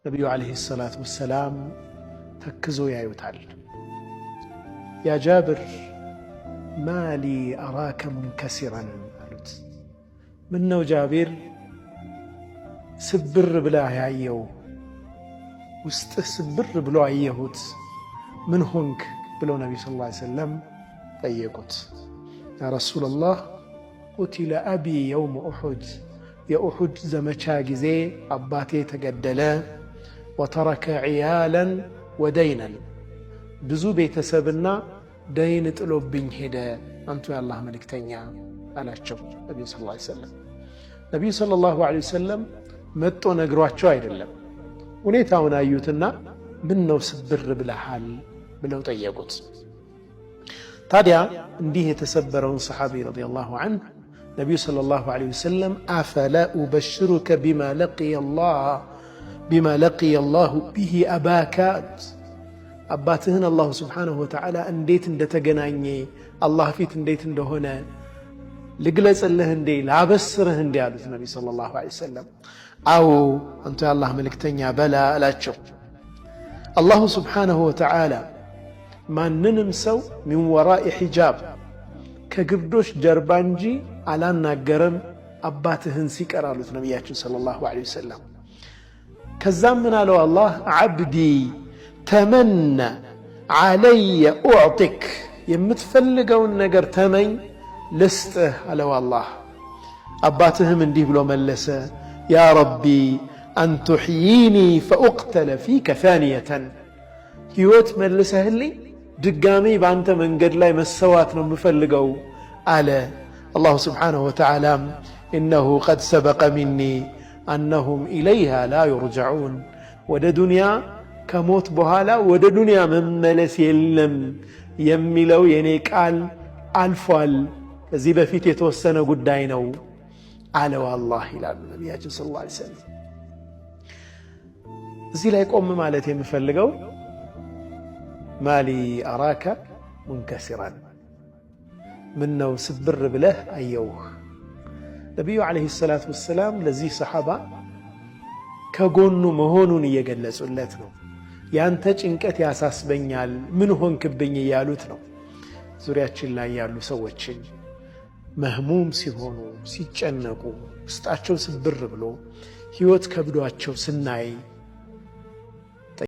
ነቢዩ عليه الصلاة والسلام ተክዞ ያዩታል። يا جابر ما لي أراك منكسرا አሉት። ምነው ጃቢር ስብር ብለህ ያየው ውስጥህ ስብር ብሎ አየሁት፣ ምን ሆንክ ብለው ነቢዩ صلى الله عليه وسلم ጠየቁት። يا رسول الله قتل أبي يوم أحد፣ የኡሑድ ዘመቻ ጊዜ አባቴ ተገደለ። وترك عيالا ودينا፣ ብዙ ቤተሰብና ደይን ጥሎብኝ ሄደ፣ አንቱ የአላህ መልእክተኛ አላቸው ነቢዩ صلى الله عليه وسلم። ነቢዩ صلى الله عليه وسلم መጦ ነግሯቸው አይደለም፣ ሁኔታውን አዩትና ምን ነው ስብር ብለሃል ብለው ጠየቁት። ታዲያ እንዲህ የተሰበረውን ሰሓቢ رضي الله عنه ነቢዩ صلى الله عليه وسلم أفلا أبشرك بما لقي الله به أباك፣ አባትህን الله سبحانه وتعالى እንዴት እንደተገናኘ አላህ ፊት እንዴት እንደሆነ ልግለጽልህ እንዴ ላበስርህ እንዴ አሉት ነቢ صلى الله عليه وسلم። አዎ አንቱ የአላህ መልእክተኛ بلى አላቸው። الله سبحانه وتعالى ማንንም ሰው من وراء حجاب ከግርዶሽ ጀርባ እንጂ አላናገረም አባትህን ሲቀር አሉት ነቢያችን صلى الله عليه وسلم። ከዛም ምን አለው አላህ عبدي تمن علي أعطك፣ የምትፈልገውን ነገር ተመኝ ልስጥህ አለው አላህ። አባትህም እንዲህ ብሎ መለሰ يا ربي أن تحييني فأقتل فيك ثانية፣ ሕይወት መልሰህልኝ ድጋሜ በአንተ መንገድ ላይ መሰዋት ነው የምፈልገው አለ። الله سبحانه وتعالى ም إنه قد سبق مني أنهم إليها لا يرجعون፣ ወደ ዱንያ ከሞት በኋላ ወደ ዱንያ መመለስ የለም የሚለው የኔ ቃል አልፏል፣ ከዚህ በፊት የተወሰነ ጉዳይ ነው አለው አላህ ይላሉ ነቢያችን صلى الله عليه وسلم። እዚህ ላይ ቆም ማለት የምፈልገው ما لي أراك منكسرا፣ ምነው ስብር ብለህ አየውህ። ነቢዩ عليه الصلاة والسلام ለዚህ ሰሓባ ከጎኑ መሆኑን እየገለጹለት ነው። ያንተ ጭንቀት ያሳስበኛል፣ ምን ሆንክብኝ እያሉት ነው። ዙሪያችን ላይ ያሉ ሰዎችን مهموم ሲሆኑ ሲጨነቁ፣ ውስጣቸው ስብር ብሎ ሕይወት ከብዷቸው ስናይ